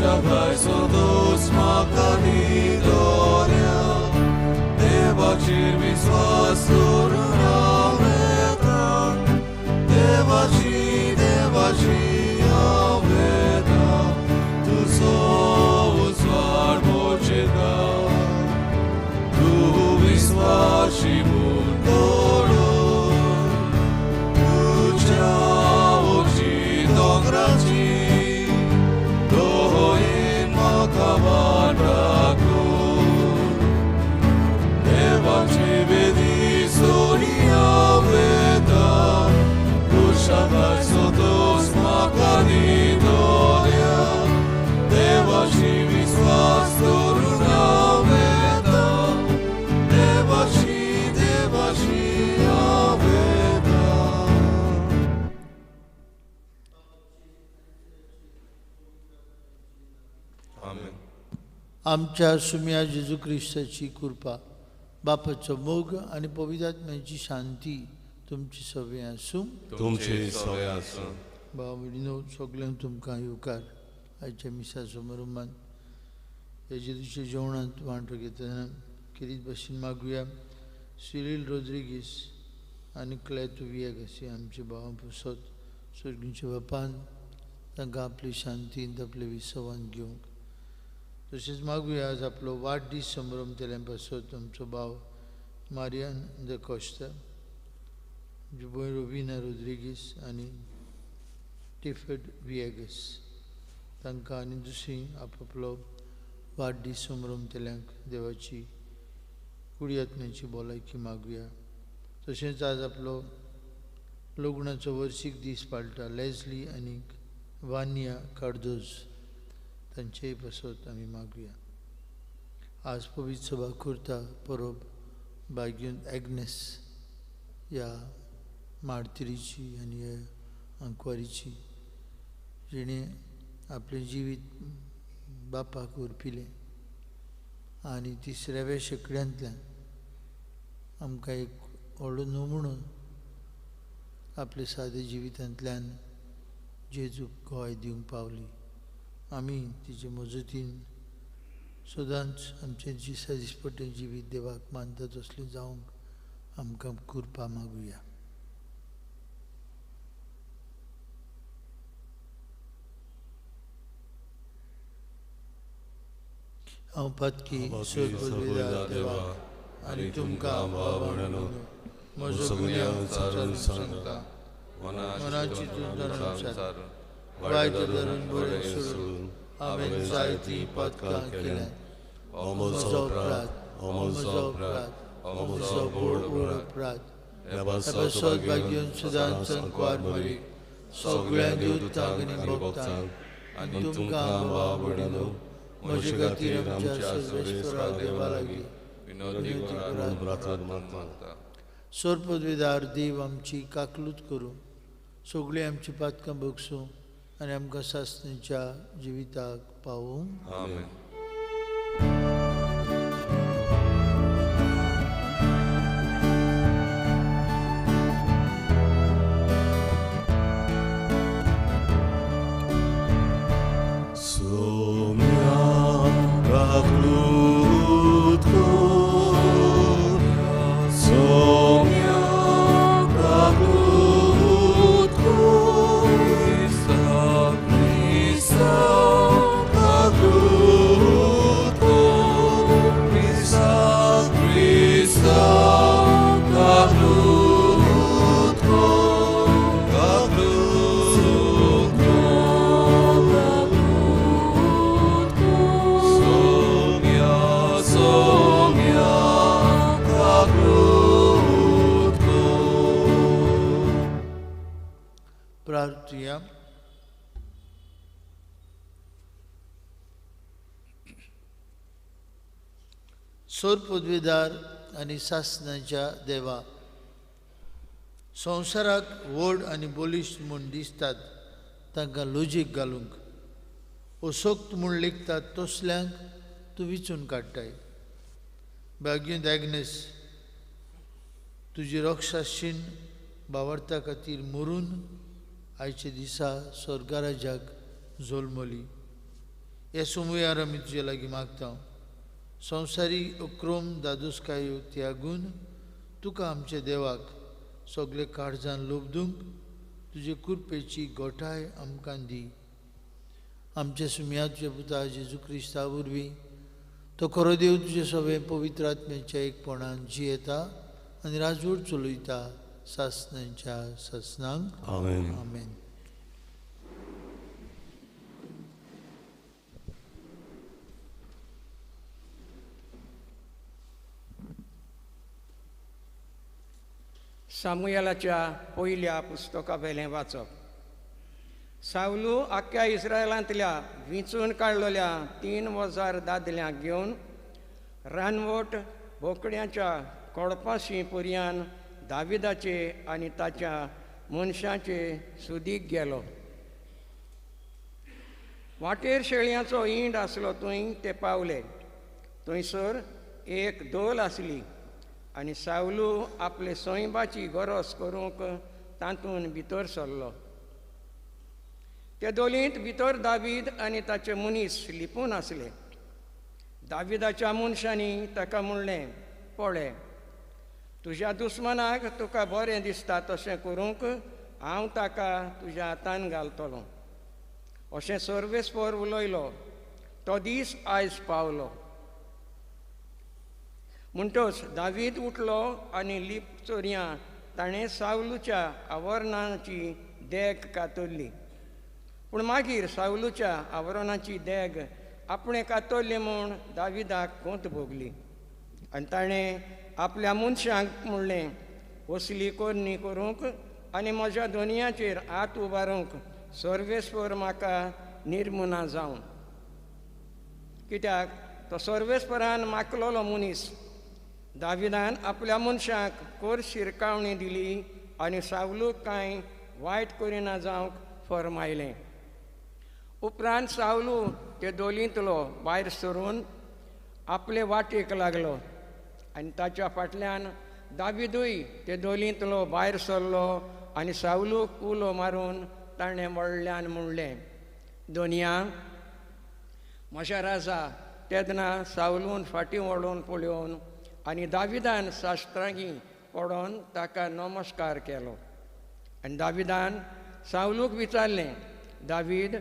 Kushagay makanidoria, Devachi viswas durunaveta, Devachi devachi aveta, Tu sousvar mocheta, Tu viswashi mundoro, Tu chaochi dongrachi. आमच्या सुम्या जेजू क्रिस्ताची कृपा, बापाचो मोग आनी पवित्र आत्म्याची शांती तुमची सगळीं आसूं. तुमची सगळीं आसूं. भाव भयणीनो, सगळ्यांक तुमकां येवकार आयच्या मिसा समारंभान ह्या जेजूच्या जेवणांत वांटो घेतना खेरीत भाशेन मागुया. सिरील रोद्रिगीस आनी क्लॅतू वियेगास ही आमचे भावां पासत सर्गीच्या बापान तांकां आपली शांतींत आपले विसवान घेवंक. तशेंच मागुया आज आपलो वाडदीस संभ्रम केल्या पासत आमचो भाव मारियान the Costa, आमची भयण रोविना रोद्रिगीस आनी टिफर्ड वियेगस तांकां आनी दुसरी आपआपलो वाडदीस संभ्रम केल्यांक देवाची कुडी आत्म्याची भलायकी मागुया. तशेंच आज आपलो लग्नाचो वर्सीक दीस पाळटा लेजली आनी वानिया कार्दोज तांचेय पासत आमी मागुया. आज पवित्र सभा करता परब बाग्यून एग्नेस ह्या मार्तिरीची आनी ह्या आंकवारीची, जिणें आपलें जिवीत बापाक उरपिलें आनी तिसऱ्या शेंकड्यांतल्यान आमकां एक व्हडलो नमुनो आपल्या सादे जिवितांतल्यान जेजूक गवाय दिवंक पावली. आमी तिचे मजतीन सदांच आमचें दिसा दिसपट्टें जिवीत देवाक मानता तसलें जावंक आमकां कृपा मागुया. हांव पातकी सर्व देवाक आनी तुमकां भाव भयणांनो म्हजो गुन्यांव सांगता, मनाची धरून वायट धरून बरें सोडून हांवें जायतीं पातकां केल्यांत. म्हजो अपराध, म्हजो अपराध, म्हजो व्हड अपराध. ह्या पासत भाग्यून सदांच अंकवार मरी सगळ्या देवतांक आनी भक्तांक आनी तुमकां भाव भयणांनो म्हजे खातीर आमच्या सर्वेस्परा देवा लागीं विनवती करात. सर्पद्विदार देव आमची काकलूत करूं, सगळीं आमची पातकां भोगसूं आनी आमकां सासणीच्या जिविताक पावूं. आमेन. प्रार्थुया. सोर पदवीदार आनी सासणाच्या देवा, संवसाराक व्हड आनी बलिश्ट म्हूण दिसतात तांकां लजीक घालूंक असक्त म्हूण लेखतात तसल्यांक तूं विचून काडटाय. बाग्यून एग्नेस तुजी रक्षाशीन बावडता खातीर मरून आयच्या दिसा स्वर्गराजाक जल्मली. हे सोमुयार आमी तुजे लागीं मागता, संवसारी अक्रोम दादोसकायो त्यागून तुका आमच्या देवाक सगळे काळजान लोबदूंक तुजे कृपेची गोठाय आमकां दी। आमच्या सुमया तुज्या पुता जेजू क्रिस्ता वरवीं तो खरो देव तुजे सगळे पवित्र आत्म्याच्या एकपणान जियेता आनी राजवट चलयता सासणांच्या सासणांक। आमेन। आमेन। सामुएलाच्या पयल्या पुस्तकावेलें वाचप। सावलू आख्या इस्रायलांतल्या विंचून काडलेल्या 3000 दादल्यांक घेवन रानवट बोकड्यांच्या कोडपाशी पर्यान दाविदाचे आनी ताच्या मनशाचे सुदीक गेलो। वाटेर शेळयांचो इंड आसलो थंय ते पावले। थंयसर एक दोल आसली आनी सावलू आपले सैंबाची गरज करूंक तातूंत भितर सरलो। ते दोलींत भितर दावीद आनी ताचे मनीस लिपून आसले। दाविदाच्या मनशांनी ताका म्हणलें, पळय, तुज्या दुस्मनाक तुका बरें दिसता तशें करूंक हांव ताका तुज्या हातान घालतलो। अशें सर्वेस्पर उलयलो। तो दीस आयज पावलो। म्हणटच दावीद उठलो आनी लिप चोरयां ताणें सावलूच्या आवरणाची देग कातरली। पूण मागीर सावलूच्या आवरणाची देग आपणें कातरली म्हूण दाविदाक कोंत भोगली आनी ताणें आपल्या मनशांक म्हणलें, असली करणी करूंक आनी म्हज्या दोनयाचेर हात उबारूंक सर्वेस्पर म्हाका निर्मुना जावन, कित्याक तो सर्वेस्परान माकलोलो मनीस। दाविदान आपल्या मनशांक कोर शिरकावणी दिली आनी सावलूक कांय वायट करिना जावंक फर्मायलें। उपरांत सावलू ते दोलींतलो भायर सरून आपले वाटेक लागलो आनी ताच्या फाटल्यान दाविदूय ते दोलींतलो भायर सरलो आनी सावलूक उलो मारून ताणें व्हडल्यान म्हणलें, दोनया म्हज्या राजा। तेन्ना सावलून फाटीं वळोवन पळोवन आनी दाविदान साश्त्रांगी पडोन ताका नमस्कार केलो। आनी दाविदान सावलूक विचारलें, दावीद,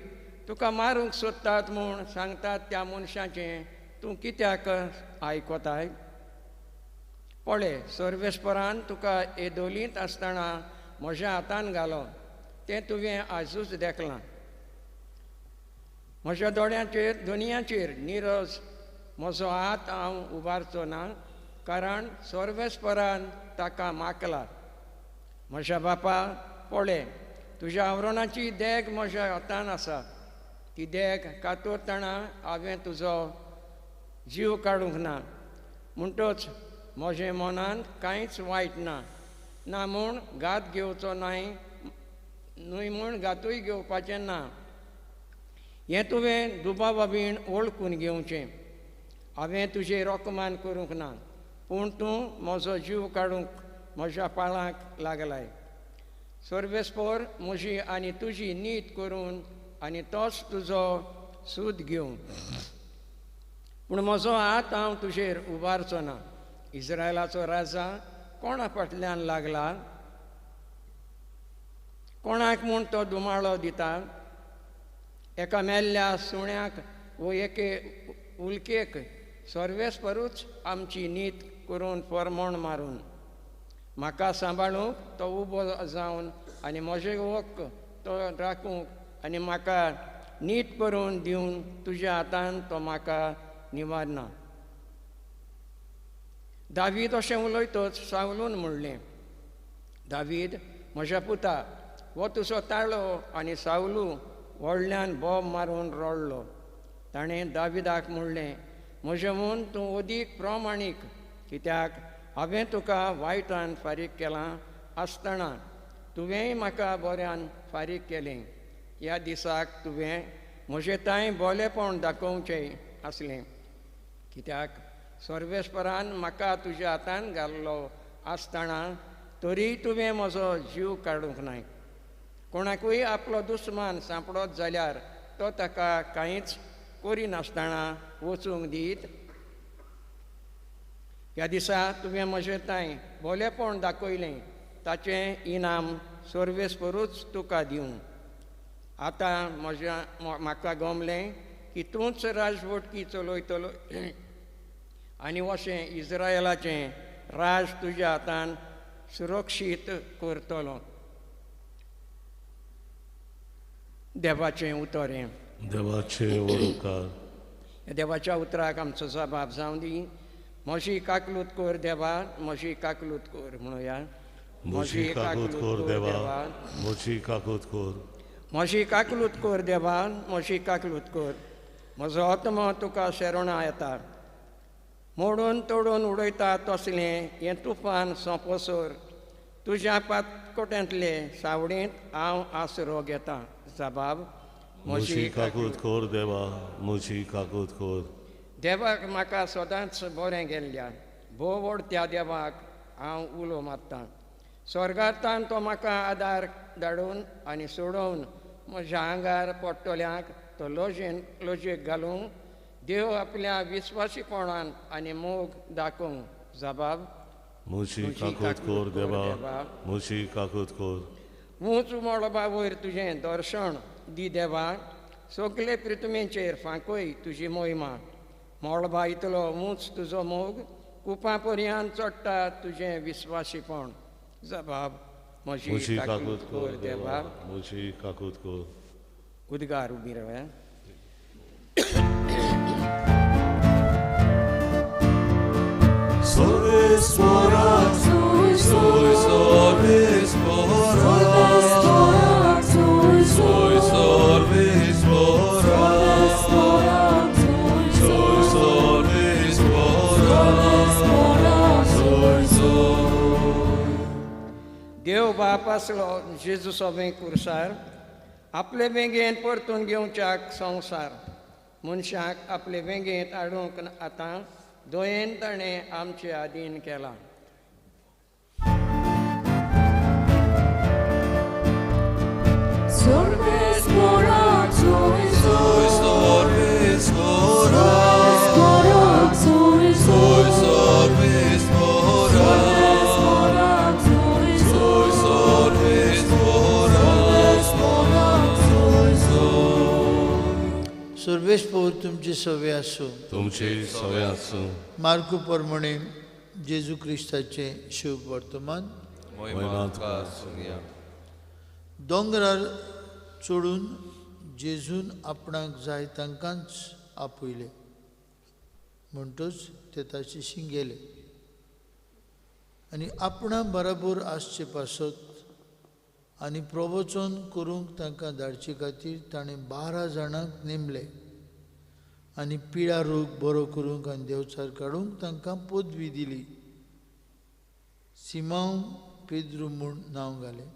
तुका मारूंक सोदतात म्हूण सांगतात त्या मनशाचें तूं कित्याक आयकताय? पळय, सर्वेस्परान तुका एदोलींत आसतना म्हज्या हातान घालो, तें तुवें आजूच देखलां। म्हज्या दोळ्यांचेर दोनयाचेर निरज म्हजो हात हांव उबारचो ना, कारण सर्वेस्परान ताका माकला। म्हज्या बापा, पळय, तुज्या आवरणाची देग म्हज्या हातान आसा। ती देग कातरतना हांवें तुजो जीव काडूंक ना, म्हणटच म्हजें मनांत कांयच वायट ना, ना म्हूण घात घेवचो न्हय, न्हय म्हूण घातूय घेवपाचें ना। हें तुवें दुबावा बीन वळखून घेवचें। हांवें तुजें रोकमान करूंक ना, पूण तूं म्हजो जीव काडूंक म्हज्या पाळांक लागलाय। सर्वेस्पर म्हजी आनी तुजी नीत करून आनी तोच तुजो सूद घेवन, पूण म्हजो हात हांव तुजेर उबारचो ना। इस्रायलाचो राजा कोणा फाटल्यान लागला? कोणाक म्हूण तो दुमाळो दिता? एका मेल्ल्या सुण्याक वो एके उल्केक सर्वेस्परूच आमची नीत करून फरमण मारून म्हाका सांबाळूंक तो उबो जावन आनी म्हजें वक्क तो राखूंक आनी म्हाका नीट करून दिवन तुज्या हातान तो म्हाका निवारना। दावीद अशें उलयतच सावलून म्हणलें, दावीद म्हज्या पुता, हो तुजो ताळो। आनी सावलू व्हडल्यान बोब मारून रडलो। ताणें दाविदाक म्हणलें, म्हजें म्हूण तूं अदीक प्रमाणीक, कित्याक हांवें तुका वायटान फारीक केलां आसतना तुवेंय म्हाका बऱ्यान फारीक केलें। ह्या दिसाक तुवें म्हजें तांय बोलेपण दाखोवचें आसलें, कित्याक सर्वेस्परान म्हाका तुज्या हातान घाल्लो आसतना तरी तुवें म्हजो जीव काडूंक नाय। कोणाकूय आपलो दुस्मान सांपडत जाल्यार तो ताका कांयच करिनासतना वचूंक दीत? ह्या दिसा तुवें म्हजें तांय भोलेपण दाखयलें, ताचें इनाम सर्वेस्परूच तुका दिवं. आतां म्हज्या म्हाका गमलें की तूंच राजवटकी चलयतलो आनी अशें इस्रायलाचें राज तुज्या हातान सुरक्षीत करतलो. देवाचें उतर हें. देवाचें उपकार. देवाच्या उतराक आमचो जबाब जावं दी. म्हजी काकलूत कर देवा, म्हजी काकलूत कर म्हणुया. म्हजी काकूत कर देवा, म्हजी काकूत कर. म्हजी काकलूत कर देवा, म्हजी काकलूत कर. म्हजो आत्मो तुका शरणां येता. मोडून तोडून उडयता तसलें हें तुफान सोंपोसर तुज्या पातकोट्यांतले सावडींत हांव आसरो घेतां. जबाब. म्हजी काकूत कर देवा, म्हजी काकूत कर. देवाक म्हाका सदांच बरें गेल्ल्या भोव व्हड त्या देवाक हांव उलो मारतां. स्वर्गांतान तो म्हाका आदार धाडून आनी सोडोवन म्हज्या आंगार पडटल्यांक तो लजेन लजेक घालूंक देव आपल्या विस्वासीपणान आनी मोग दाखोवंक. जबाब. म्हजी काकूत कर देवा, म्हजी काकूत कर. ऊंच मळबा वयर तुजें दर्शन दी देवा, सगळे पृथ्वीचेर फांकय तुजी मोहिमा. मळबा इतलो ऊंच तुजो मोग, कुपां पर्यान चडटा तुजें विस्वासीपण. जबाब. म्हजी काकूत कर देवा, म्हजी काकूत कर. उद्गार उबी रावया. देव बाप आसलो जेजू सोबे कुर्सार, आपले वेंगेंत परतून घेवच्याक संवसार. मनशाक आपले वेंगेंत हाडूंक आतां दोयेन ताणें आमचे आदीन केलां. सर्वेस्पोर तुमचे सवे आसूं. तुमचे सवे आसूं. मार्कू प्रमाणे जेजू क्रिस्ताचें शुभ वर्तमान. दोंगरार चडून जेजून आपणाक जाय तांकांच आपयले, म्हणटच ते ताचे शिंगेले आनी आपणा बराबर आसचे पासत आनी प्रवचन करूंक तांकां धाडचे खातीर ताणें 12 जाणांक नेमले आनी पिळा रोग बरो करूंक आनी देवचार काडूंक तांकां पदवी दिली. सिमांव पेद्रू म्हूण नांव घालें.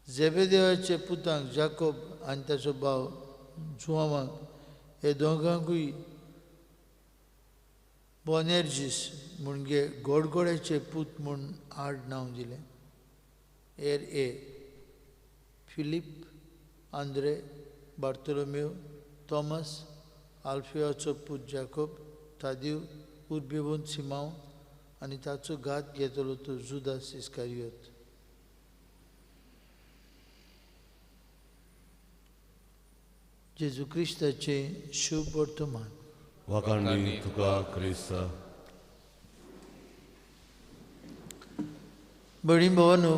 जेबेदेवाचे पुतांक जाकोब आनी ताचो भाव जुआंवाक हे दोगांकूय बोनेर्जीस म्हणजे गोडगोड्याचे पूत म्हूण आड नांव दिलें. एर ए फिलीप, आंद्रे, बार्तोलोमेव, थॉमस, आल्फियाचो पूत जाकोब, तादीव, उर्बेवंत सिमांव आनी ताचो घात घेतलो तो जुदास इस्कारियोत. जेजू क्रिस्ताचें शुभ वर्तमान. वाखाणणी तुका क्रिस्ता. भयणी भावांनो,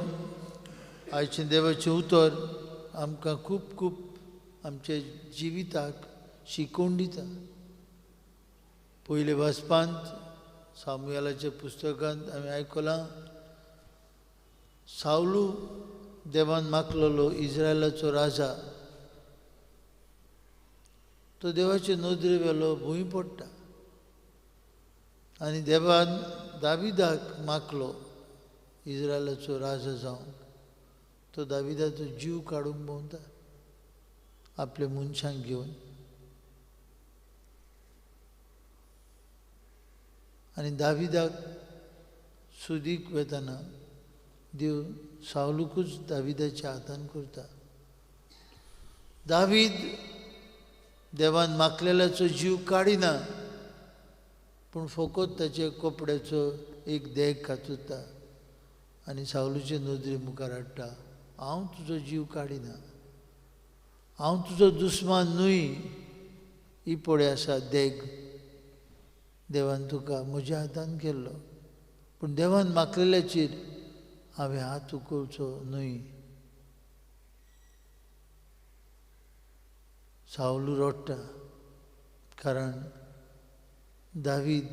आयचें देवाचें उतर आमकां खूब खूब आमच्या जिविताक शिकोवन दिता. पयले वाचपांत सामुएलाच्या पुस्तकांत आमी आयकलां, सावलू देवान मागलेलो इस्रायलाचो राजा, तो देवाचे नदरे वेलो भूंय पडटा आनी देवान दाविदाक मागलो इस्रायलाचो राजा जावंक. तो दाविदाचो जीव काडूंक भोंवता आपल्या मनशांक घेवन. आनी दाविदाक सुदीक वेतना देव सावलुकूच दाविदाच्या हातान करता. दावीद देवान मागलेल्याचो जीव काडिना, पूण फकत ताचे कपड्याचो एक देग कातुता आनी सावलूचे नदरे मुखार हाडटा, हांव तुजो जीव काडिना, हांव तुजो दुस्मान न्हय, ही पळय आसा देग, देवान तुका म्हज्या हातान केल्लो, पूण देवान मागलेल्याचेर हांवें हात उखलचो न्हय. सावलू रडटा कारण दावीद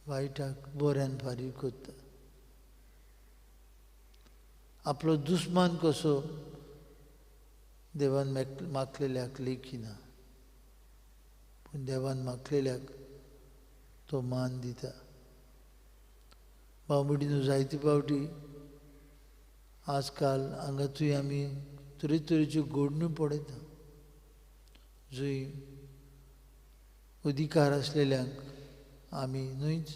वायटाक बऱ्यान फारीक करता. आपलो दुस्मान कसो देवान मागलेल्याक लेखिना, पूण देवान मागलेल्याक तो मान दिता. भाव भयणीनो, जायते फावटी आजकाल हांगा थंय आमी तरेतरेच्यो घडण्यो पळयता, जंय अधिकार आसलेल्यांक आमी न्हयच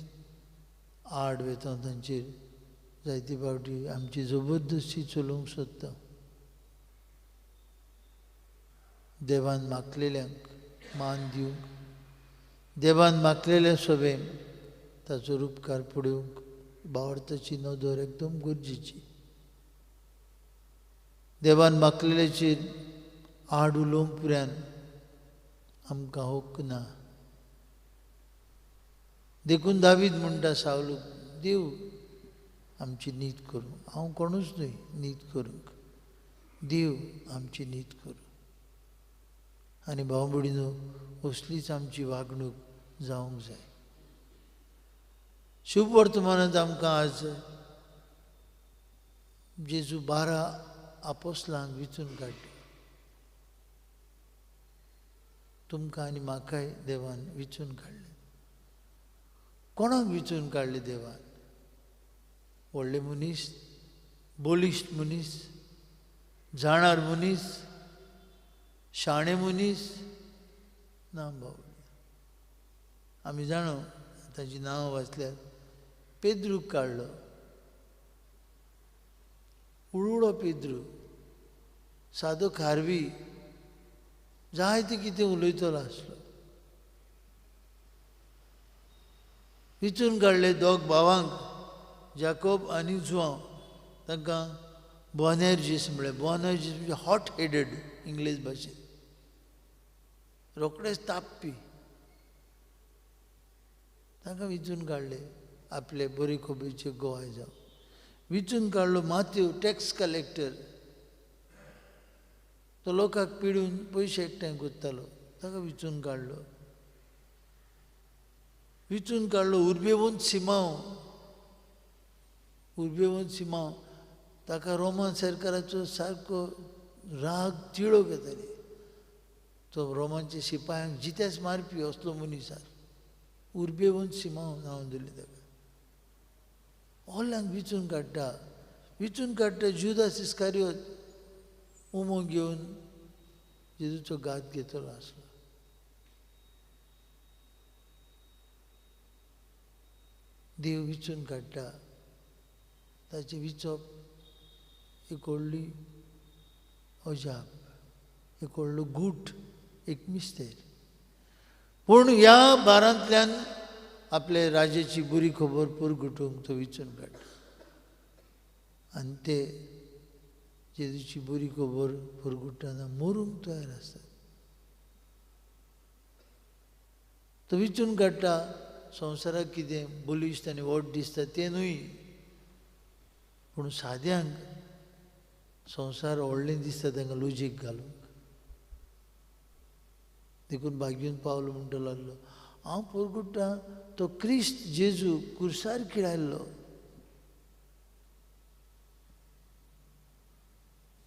आड वेता, तांचेर जायते फावटी आमची जबरदस्ती चलोवंक सोदता. देवान मागलेल्यांक मान दिवंक, देवान मागलेल्या सभेन ताचो उपकार पळोवंक भावार्थाची नदर एकदम गरजेची. देवान मागलेल्याचेर आड उलोवंक पुऱ्यान आमकां हक्क ना. देखून दावीद म्हणटा सावलूक, देव आमची नीत करूं, हांव कोणूच न्हय नीत करूंक, देव आमची नीत करूं. आनी भाव भयणीनो, असलीच आमची वागणूक जावंक जाय. शुभ वर्तमानांत आमकां आज जेजू 12 आपोसलांक विचून काडटा. तुमकां आनी म्हाकाय देवान विचून काडलें. कोणाक विचून काडलें देवान? व्हडले मनीस, बलिश्ट मनीस, जाणार मनीस, शाणे मनीस ना भाव. आमी जाणो तांची नांवां वाचल्यार पेद्रूक काडलो, उळुळो पेद्रू, सादो खारवी, जायते कितें उलयतलो आसलो. विचून काडले दोग भावांक, जाकोब आनी जुआंव, तांकां बोनेर्जीस म्हळें. बोनेर्जीस म्हणजे हॉट हेडेड इंग्लीश भाशेन, रोखडेच तापपी. तांकां विचून काडले आपले बरी खबरीचे गोवाय जावं. विचून काडलो माथ्यू, टॅक्स कलेक्टर, तो लोकांक पिडून पयशे एकठांय करतालो, ताका विचून काडलो. विचून काडलो उर्बेवंत सिमांव, उर्बेवंत सिमांव, ताका रोमन सरकाराचो सारको राग तिळोक येताली, तो रोमांच्या शिपायांक जितेच मारपी असलो मनीस आसा. उर्बेवंत सिमांव नांव दिलें ताका. ओल्यांक विचून काडटा, विचून काडटा जुदास इस्कारियोत, उमो घेवन जेजूचो घात घेतलो आसलो. देव विचून काडटा, ताचें विचप एक व्हडली अजाप, एक व्हडलो गूट, एक मिस्तेर. पूण ह्या बारांतल्यान आपले राजाची बरी खबर पुरगुटूंक तो विचून काडटा आनी ते जेजूची बरी खबर पुरगुट्टाना मरूंक तयार आसतात. तो विचून काडटा संवसाराक कितें बलिश्ट आनी व्हड दिसता तें न्हय, पूण साद्यांक संवसार व्हडलें दिसता तांकां लॉजीक घालूंक. देखून भाग्यून पावलो म्हणटा लागलो, हांव पुरगुट्टा तो क्रिस्त जेजू कुर्सार किळायल्लो,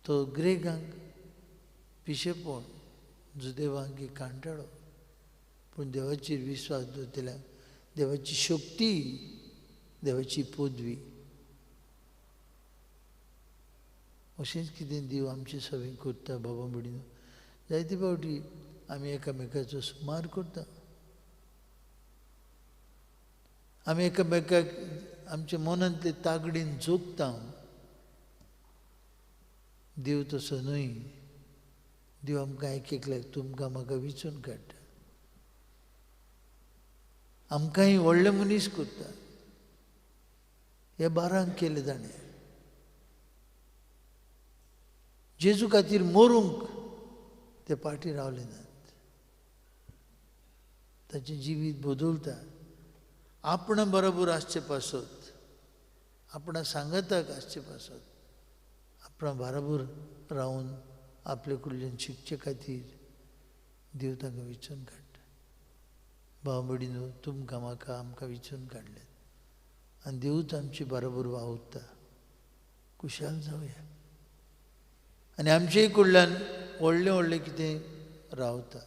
तो ग्रेगांक पिशेपण, जुदेवांक एक कांटाळो, पूण देवाचेर विस्वास दवरतल्यांक देवाची शक्ती, देवाची पदवी. अशेंच कितें देव आमचे सगळें करता बाबा भयणीनो. जायते फावटी आमी एकामेकाचो सुमार करता, आमी एकामेकाक आमच्या मनांतले तागडीन जोखता. देव तसो न्हय, देव आमकां एक एकल्याक तुमकां म्हाका विचून काडटा, आमकांय व्हडले मनीस करता. हे बारांक केले ताणें. जेजू खातीर मरूंक ते फाटीं रावले नात. ताचें जिवीत बदलता. आपणा बरोबर आसचे पासत, आपणा सांगाताक आसचे पासत, आपणा बरोबर रावन आपले कडल्यान शिकचे खातीर देव तांकां विचून काडटा. भाव भयणीनो, तुमकां म्हाका आमकां विचून काडल्यात आनी देवूच आमचे बरोबर वावुरता. खुशाल जावया आनी आमचेय कडल्यान व्हडलें व्हडलें कितें रावता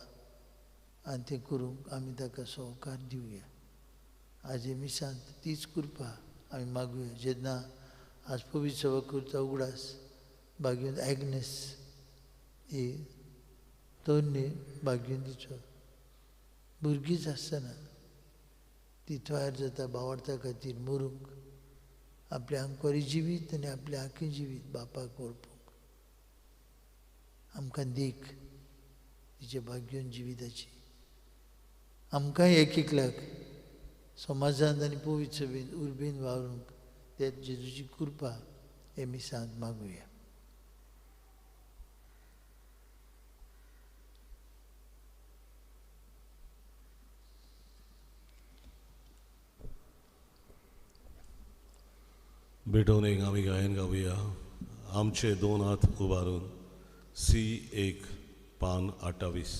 आनी तें करूंक आमी ताका सहकार दिवया. आज हे मिसांत तीच कृपा आमी मागुया. जेन्ना आज पवित्र सभा करता उगडास भाग्यवंत एग्नेस ही तरणी भाग्यवंतीचो भुरगींच आसतना ती तयार जाता बावडता खातीर मरूंक, आपल्या आंकवारी जिवीत आनी आपल्या आखी जिवीत बापाक व्हरपूंक. आमकां देख तिच्या भाग्यवंत जिविताची. आमकांय एक एकल्याक समाजांत आनी पवित्र सभेंत उर्बेन वावरूंक ते जेजूची कृपा हे मिसांत मागुया. भेटोवन एक आमी गायन गावया. आमचे दोन हात उबारून सी 1 पान 28,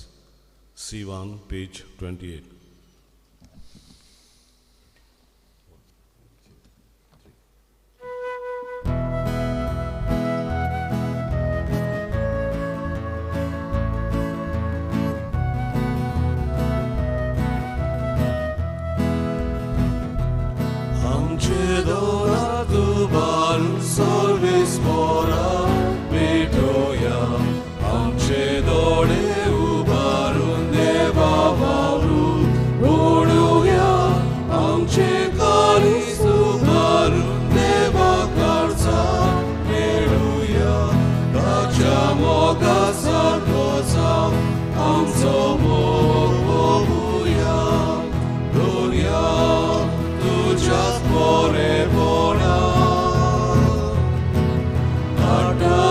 C1 page 28. आमचे दोन हात उबारून सर्वेस्परा भेटोया. आमचे दोळे उबारून देवा वावरू पळोवया. आमचे काळीज उबारून देवा काळजाक मेळुया. ताच्या मोगा सारको जावन आमचो मोग मोगुया. दर्या तुज्याच बरेपणा हाडटा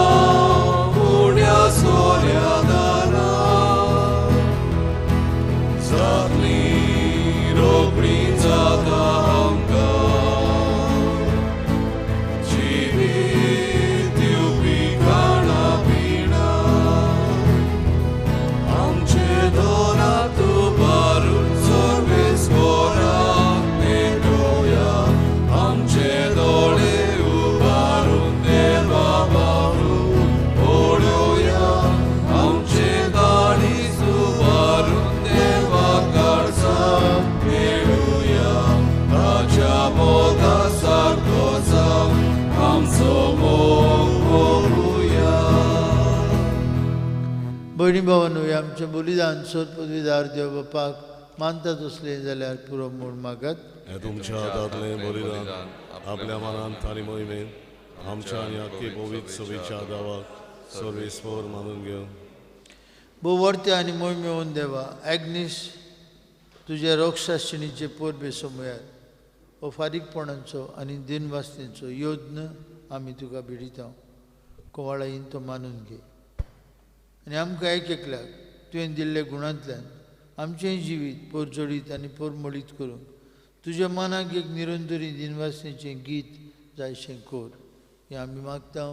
उण्या सोऱ्या दारा. जातली रोखडी जाता आमकां जिवीत दिवपी खाणा पिणा. आमचे दोन हात उबारून सर्वेस्पराक भेटोवया. आमचे दोळे उबारून देवा वावरू पळोवया. आमचे काळीज उबारून देवा काळजाक मेळुया. ताच्या मोगा सारको जावन आमचो मोग मोगुया. भयणी भावांनो, हे आमचें बलिदान सोदपदवीदार देव बापाक मानता तसलें जाल्यार पुरो म्हूण मागात. हे तुमच्या हातांतलें बलिदान आपल्या मनांत आनी मोहिमेन आमच्या आनी आख्खे पवित्र सभेच्या दावाक सर्वेस्पर मानून घेवन. भोवर्ते आनी मोहिमेवन देवा, एग्नीस तुज्या रोगशास्त्रणीचे परबे समयार हो फारीकपणाचो आनी दिनवासनेचो यत्न आमी तुका भिडिता. कोवाळायेन तो मानून घे आनी आमकां एक एकल्याक तुवें दिल्ल्या गुणांतल्यान आमचें जिवीत परजळीत आनी परमळीत करूंक तुज्या मनाक एक निरंतरी दिनवासनेचें गीत जायशें कर. हें आमी मागता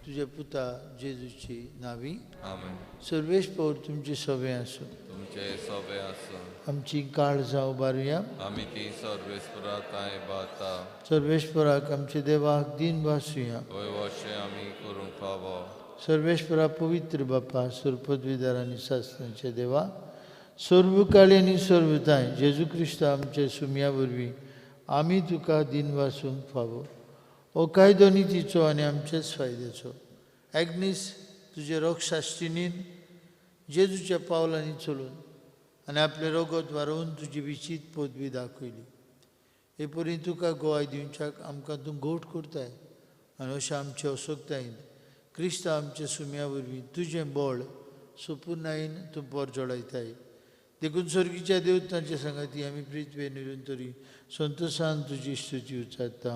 तुज्या पुता जेजूची नावी. आमेन. सर्वेस्पर तुमचे सवे आसूं. तुमचे सवे आसूं. आमची काळजां उबारुया. आमी ती सर्वेस्परा तांय बाता. सर्वेस्पराक आमच्या देवाक दिन भासुया. वय वशें आमी करूंक फावो. सर्वेस्परा पवित्र बापा, सुरपदवीदार आनी सासणाचे देवा, सर्वकाळी आनी सर्वताय जेजू क्रिस्त आमचे सुमया वरवीं आमी तुका दिन वासूंक फावो. हो कायदो नितीचो आनी आमचेच फायद्याचो. एग्नीस तुजे रोगशास्त्रीनीन जेजूच्या पावलांनी चलून आनी आपलें रगत वारोवन तुजी विचीत पदवी दाखयली. हे परी तुका गोवाय दिवच्याक आमकां तूं गोट करताय आनी अशें आमचे असक्तायेन क्रिस्त आमच्या सुम्या वरवीं तुजें बळ सोपुनायन तूं पोरजोळायताय. देखून स्वर्गीच्या देवतांच्या सांगाती आमी पृथ्वे निरंतरी संतोषान तुजी स्तुती उच्चारता.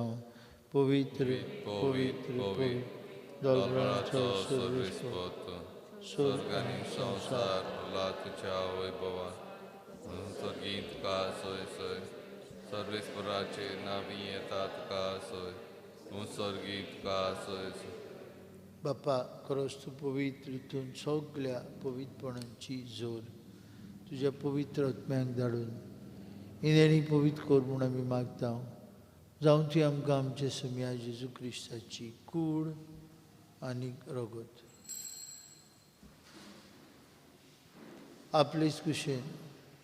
पवित्र पवित्र पवित्र दोलबळाचो सर्वेस्पर, स्वर्ग आनी संवसार भरला तुज्या वैभवान. स्वर्गीं तुका सोय सोय, सर्वेस्पराचे नांवी येता तुका सोय, तूं स्वर्गीं तुका सोय सोय. बापा खरोच तूं पवित्र, तूं सगल्या पवित्रपणाची जोर तुज्या पवित्र आत्म्याक धाडून इनेणी पवित्र कर म्हूण आमी मागता. जावं ती आमकां आमचे सम्या जेजू क्रिस्ताची कूड आनी रगत. आपलेच कुशेन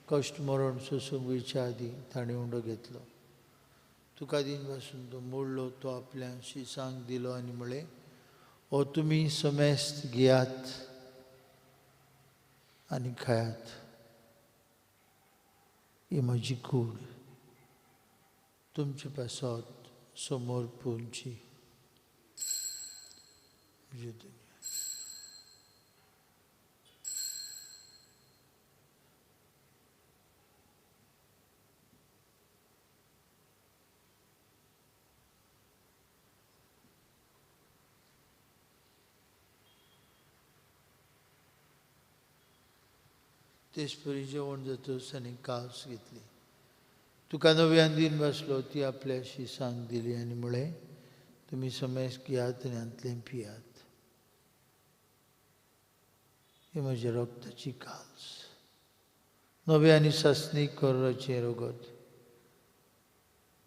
कश्ट मरण सोसूंक वयच्या आदीं ताणें उंडो घेतलो. तुका दिन पासून तो मोडलो, तो आपल्या शिसांक दिलो आनी म्हळें, हो तुमी समेस्त घेयात आनी खायात, ही म्हजी कूड तुमचे पासत समोर पुंची. तेच परी जेवण जातच आनी कास घेतली. तुका नव्यान दिन बसलो, ती आपल्या शिसांक दिली आनी म्हळें, तुमी समेस्त घेयात आनी हांतलें पियात, ही म्हज्या रक्ताची कास, नवे आनी सासणीक कराचें रगत.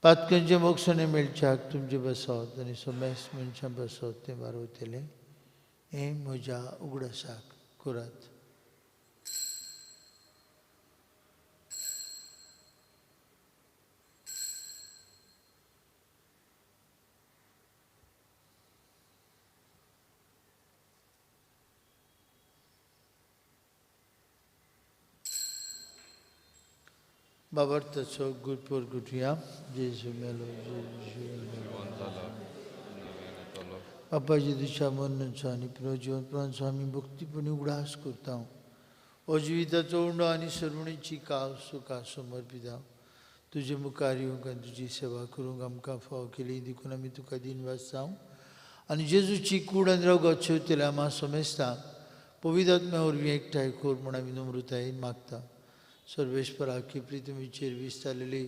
पातकांचें मोक्षणें मेळच्याक तुमचें बसत आनी समेस्त मनशां बसत तें बारवतलें, हें म्हज्या उगडासाक करात. बाबर्थाचो गुरपूर गुठया जेजू मेलो जेजू जिवंत जाला. बापा जेजूच्या मरणाचो आनी पुनर्जिवंतपणाचो आमी भक्तीपणी उगडास करता. हो जिविताचो उंडो आनी सर्वणीची काव सुखा समर्पिता. तुजे मुखार येवंक आनी तुजी सेवा करूंक आमकां फाव केली देखून आमी तुका दिनवास जावं. आनी जेजूची कूड आनी रगत शेवतल्या आमा समेस्ता पवित्र आत्म्या वरवीं एकठांय कर म्हूण आमी नम्रतायेन मागता. सर्वेस्पराकी पृथ्वीचेर विस्तारलेली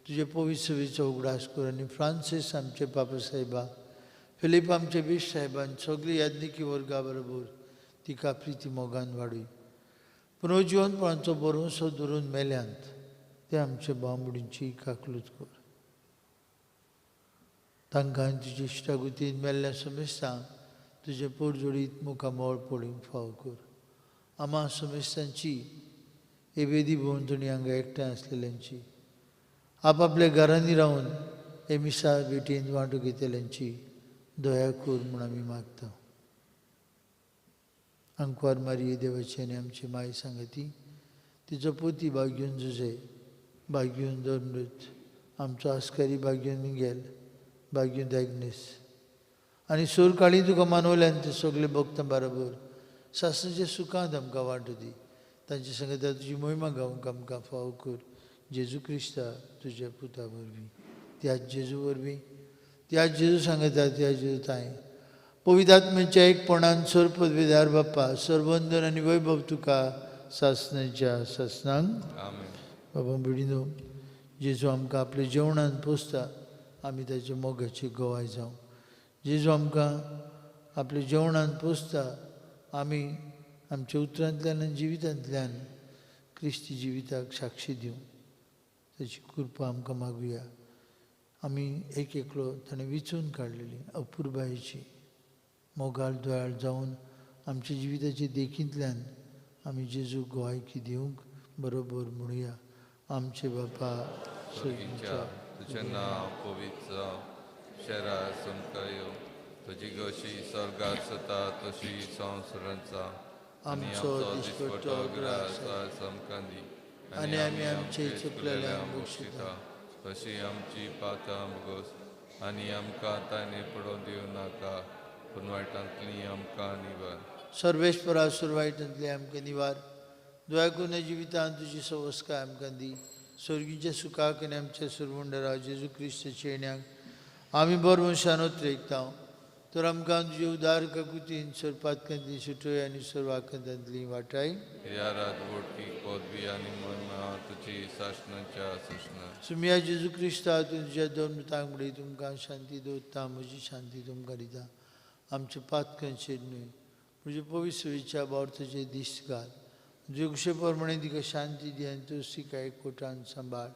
तुजे पवित्र सेवेचो उगडास कर आनी फ्रांसीस आमचे बाबा साहेबा, फिलीप आमचे बीश साहेबान सगळी याज्ञिकी वर्गा बरोबर तिका प्रिती मोगान वाडय. पुनर्जिवंतपणाचो भरवंसो धरून मेल्यांत ते आमचे बांबुडींची काकलूत कर. तांकां तुजे इश्टागुतीन मेल्ल्या समेस्तांक तुजें पोरजोडीत मुखामळ पळोवंक फाव कर. आमा समेस्तांची हे वेदी भोंवतणी हांगा एकठांय आसलेल्यांची, आपापल्या घरांनी रावन हे मिसा भेटीन वांटो घेतल्यांची दया कर म्हूण आमी मागता. आंकवार मारिये देवाची आनी आमची माय सांगती, तिचो पोती बाग्यून जुजे, बाग्यून दोनृत, आमचो आस्कारी बाग्यून मिंगेल, बाग्यून एग्नेस आनी सोरकाळी तुका मानवल्यान ते सगळे भक्तां बरोबर सासणाच्या सुखांत आमकां वांटो दी. तांचे सांगता तुजी मोहिमा गावंक आमकां फाव कर. जेजू क्रिस्ता तुज्या पुता वरवीं, त्याच जेजू वरवीं, त्याच जेजू सांगता, त्या जेजू ताय पवित्र आत्म्याच्या एकपणान सर्वपदवीदार बाप्पा सर्वंदन आनी वैभव तुका सासणाच्या सासणांक. आमेन. बाबा भयणीनो, जेजू आमकां आपल्या जेवणान पोसता, आमी ताच्या मोगाची गवाय जावं. जेजू आमकां आपल्या जेवणान पोसता, आमी आमच्या उतरांतल्यान आनी जिवितांतल्यान क्रिस्ती जिविताक साक्षी दिवं. ताची कृपा आमकां मागुया. आमी एक एकलो ताणें विचून काडलेली अपुरबायेची मोगाळ दोयाळ जावन आमच्या जिविताचे देखींतल्यान आमी जेजू गोवायकी दिवंक बरोबर म्हणुया. आमचे बापा स्वर्गीच्या, तुजें नांव पवित्र जावं, शेरा तुमकां येवं, तुजी कशी स्वर्गात जाता तशी संवसारांत जावं. आमचो दिसपट्टो ग्रास ग्रास आमकां दी, आनी आमी आमचे चुकलेल्यांक बक्षिता तशी आमची पातां भोगोस, आनी आमकां ताणें पडोवन दिवं नाका, पूण वायटांतली आमकां निवार. सर्वेस्परा सुरवायटांतले आमकां निवार. दया करून जिवितांत तुजी सवस्काय आमकां दी. स्वर्गीच्या सुखाक आनी आमच्या सुरवंडरा जेजू क्रिस्ताच्या येण्याक आमी बरो मनशान ओत्रेकता. तर आमकां तुजे उदार काकुतीन सर्पातकांतली सुटय आनी सर्वाकांतांतली वाटाय. ह्या राजवटीक पदवी आनी महिमा तुजी सासणाच्या सासणा. सुमिया जेजू क्रिस्ता तुज्या दोन मितांक म्हणी तुमकां शांती दवरता, म्हजी शांती तुमकां दिता. आमच्या पातकांचेर न्हय म्हजे पवित्र इच्छा बावर्थाचे दीस घाल. तुजे कुशे प्रमाणे तिका शांती दी आनी तूं तिका एकवटान सांबाळ.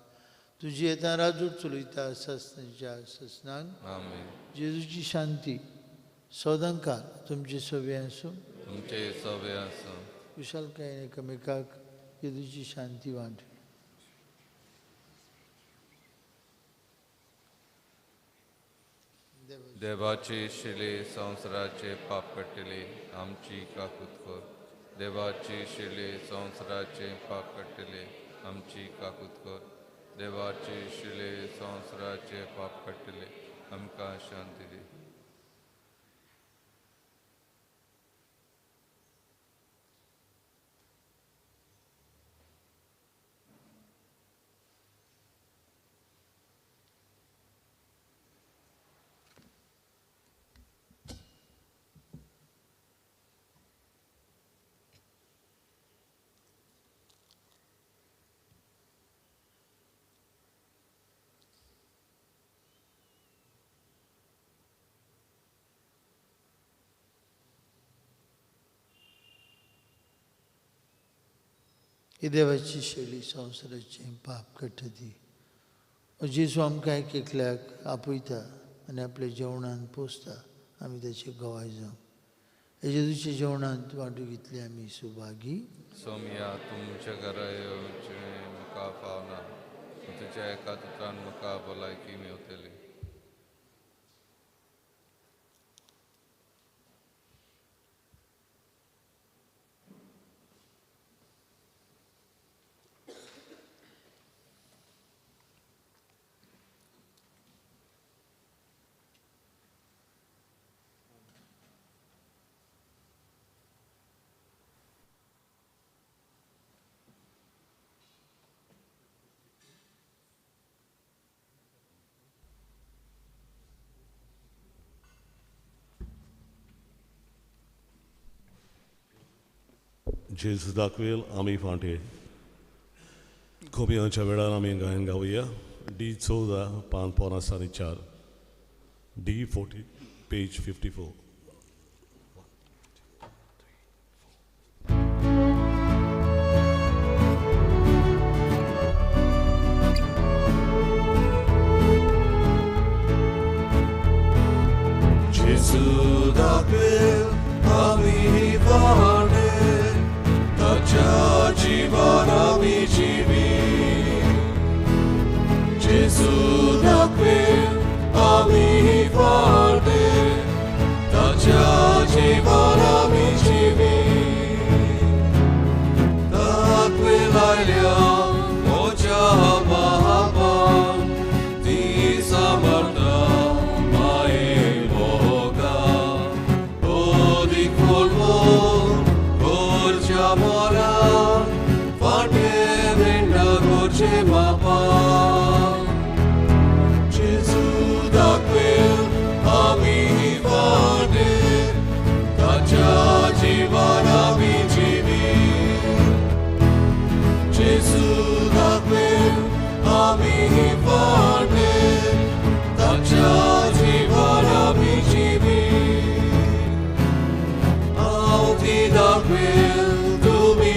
तुजी येता राजूट चलयता सासणाच्या सासणाक. आमेन. जेजूची शांती सदांकाळ तुमचे सवे आसूं. तुमचे सवे आसूं. कुशलकायेन एकामेकाक जेजूची शांती वांट. देवाचे शिले संवसाराचे पाप काडटले आमची काकूत कर. देवाचे शिले संवसाराचे पाप काडटले आमची काकूत कर. देवाचे शिले संवसाराचे पाप काडटले आमकां शांती दी. ही देवाची शैली संवसाराचें पाप काडटा ती. जेजू आमकां एक एकल्याक आपयता आनी आपल्या जेवणान पोसता. आमी ताचे गवाय जावं. हे जेजूच्या जेवणांत वांटू घेतले आमी सुभागी. सोमया तुमच्या घरा येवचें म्हाका फावना, तुज्या एका उतरान म्हाका भलायकी मेवतली. जेजू दाखवेल आमी फांटे कोमियांच्या वेळार आमी गायन गावया. डी 14 पान 3.75, डी 40 पेज 54. जेजू दाखवेल आमी फांटे ताच्या जीवन आमी जिवी. जेजू दाखवेल आमी फाटे ताच्या जीवन आमी जिवी. दाखवेल आयल्या म्हज्या बाबान ती समर्था माये मोगा. ओदी खोलवो जेजू दाखवेल आमी फाटे ताच्या जीवन आमी जिवी. जेजू दाखवेल आमी फाटे ताच्या जीवन आमी जिवी. हांव ती दाखवेल तुमी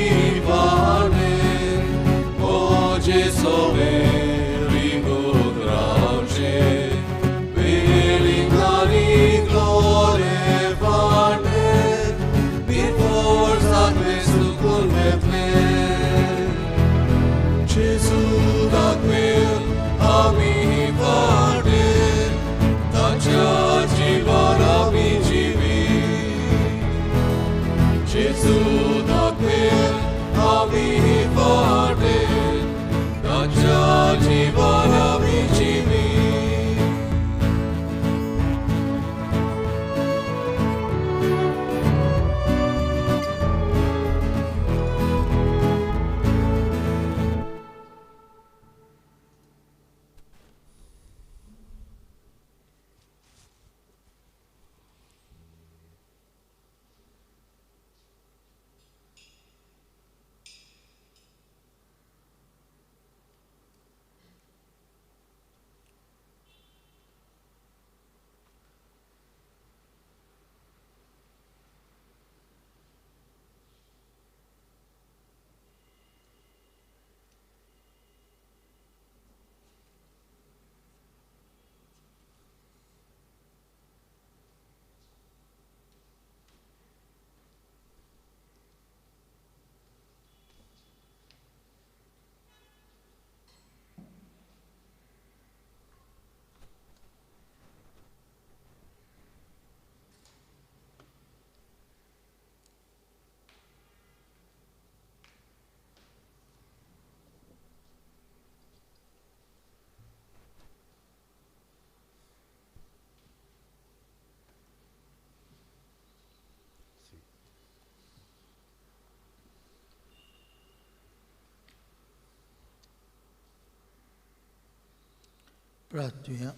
प्रार्थुया.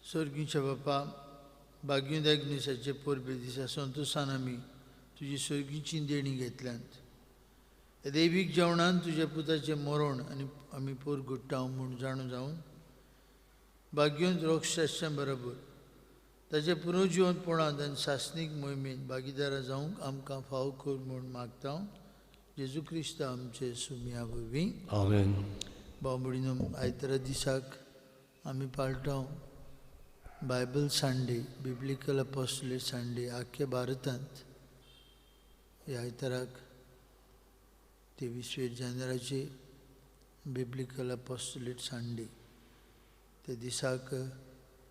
स्वर्गीच्या बापा, भाग्योदय दिसाचे परबे दिसा संतोशान आमी तुजी स्वर्गीची देणी घेतल्यांत. दैवीक जेवणान तुज्या पुताचें मरण आनी आमी पोरगुट्टाव म्हूण जाणू जावन भाग्योंत रोक्षाच्या बरोबर ताचें पुनर्जिवनपणांत आनी सासणीक मोहिमेंत भागीदारां जावंक आमकां फाव कर म्हूण मागता जेजू क्रिस्त आमचे सुमया वरवीं. आमेन. भाव भयणीनो, आयतारा दिसाक आमी पाळटा Bible Sunday, biblical apostolate Sunday. आख्ख्या भारतांत ह्या आयताराक 23 जानेवारीचे बिब्लिकल अपोस्टलेट संडे. त्या दिसाक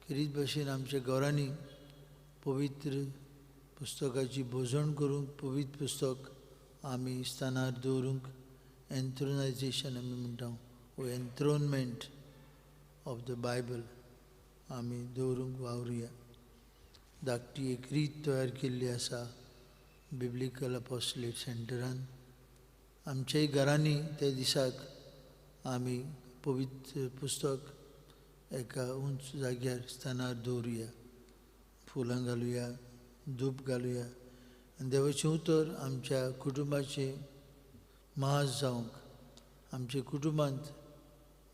खेरीत भाशेन आमच्या घरांनी पवित्र पुस्तकाची भोजन करूंक, पवित्र पुस्तक आमी स्थानार दवरूंक एन्थ्रोनायजेशन आमी म्हणटा, वो एन्थ्रोनमेंट ऑफ the Bible आमी दवरूंक वावरुया. धाकटी एक रीत तयार केल्ली आसा बिब्लिकल अपोस्टलेट सेंटरान. आमच्याय घरांनी त्या दिसाक आमी पवित्र पुस्तक एका उंच जाग्यार स्थानार दवरुया, फुलां घालुया, धूप घालुया आनी देवाचें उतर आमच्या कुटुंबाचें मास जावंक, आमच्या कुटुंबांत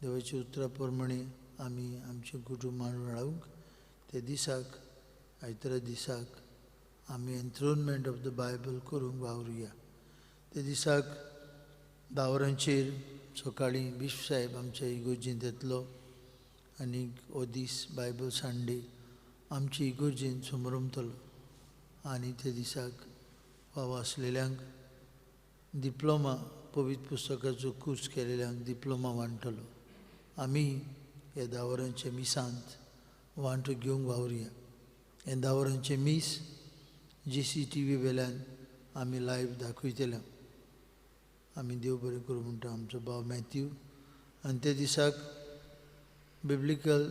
देवाच्या उतरा प्रमाणे आमी आमचें कुटुंब वाडोवंक त्या दिसाक आयतारा दिसाक आमी एन्थ्रोनमेंट ऑफ the Bible करूंक वावरुया. त्या दिसाक 10 वरांचेर सकाळीं बिश्प साहेब आमच्या इगोर्जेंत येतलो आनी हो दीस बायबल संडे आमची इगोर्जेंत समरमतलो आनी त्या दिसाक फावो आसलेल्यांक डिप्लोमा, पवित्र पुस्तकाचो कोर्स केलेल्यांक डिप्लोमा वांटलो. आमी ह्या 10 वरांच्या मिसांत वांटो घेवंक वावरुया. ह्या 10 वरांचें मीस GCTV वेल्यान आमी लायव्ह दाखयतले. आमी देव बरें करूं म्हणटा आमचो भाव मॅथ्यू. आनी त्या दिसाक बिब्लिकल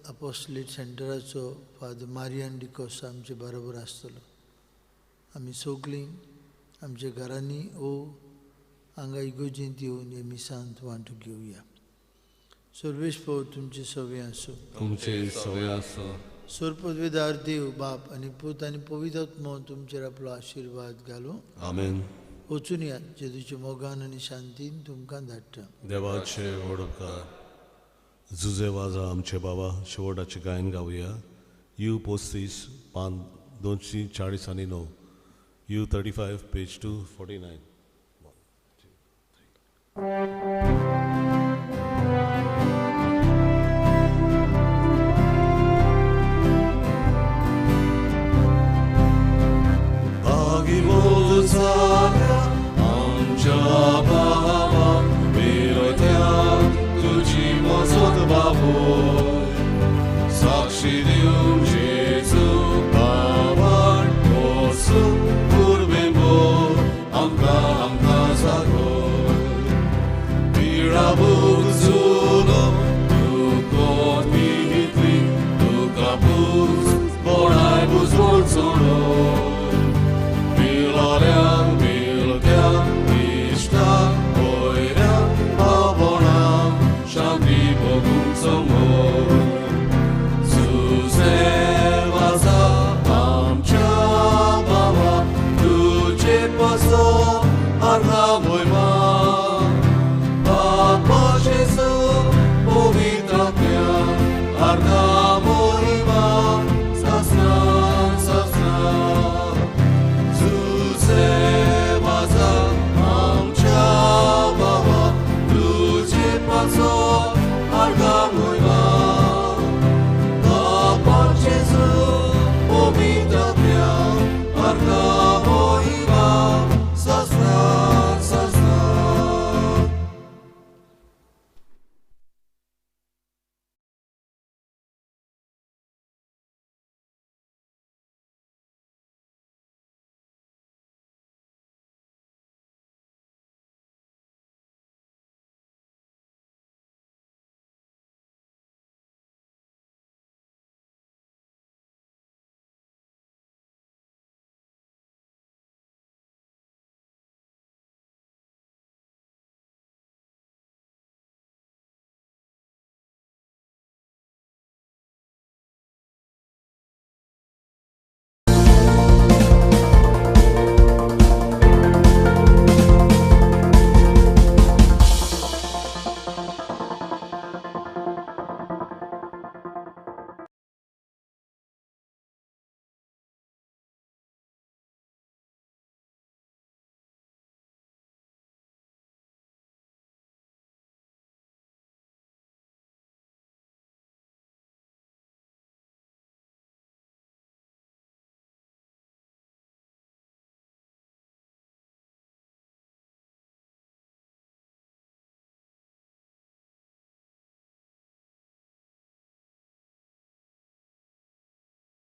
अपोस्टलेट सेंटराचो फादर मारियन डिकोस्ता आमचे बरोबर आसतलो. आमी सगळीं आमच्या घरांनी ओ हांगा इगोर्जेंत येवन हे मिसांत वांटो घेवया. सर्वेस्पर तुमचे सवे आसूं. तुमचे सवे आसूं. सर्वपदवीधार देव बाप आनी पूत आनी पवित्र आत्मो तुमचेर आपलो आशिर्वाद घालूं. आमेन. वचून यात, जेजूच्या मोगान आनी शांतीन तुमकां धाडटा. देवाचे व्हड उपकार. जुजे वाजा आमचे बाबा शेवटाचें गायन गावया. You 35 पान 249, U 35 page 249. आमच्या बाबा विरोध्या तुजी मजत बाबूय, साक्षी दिवंक जेजू बाबान वचून पुर्वेंबो आमकां आमकां जागोय. पिडा भोग जुलूम तुको दितली तुका पूज बोणाय बुजवण चोडो.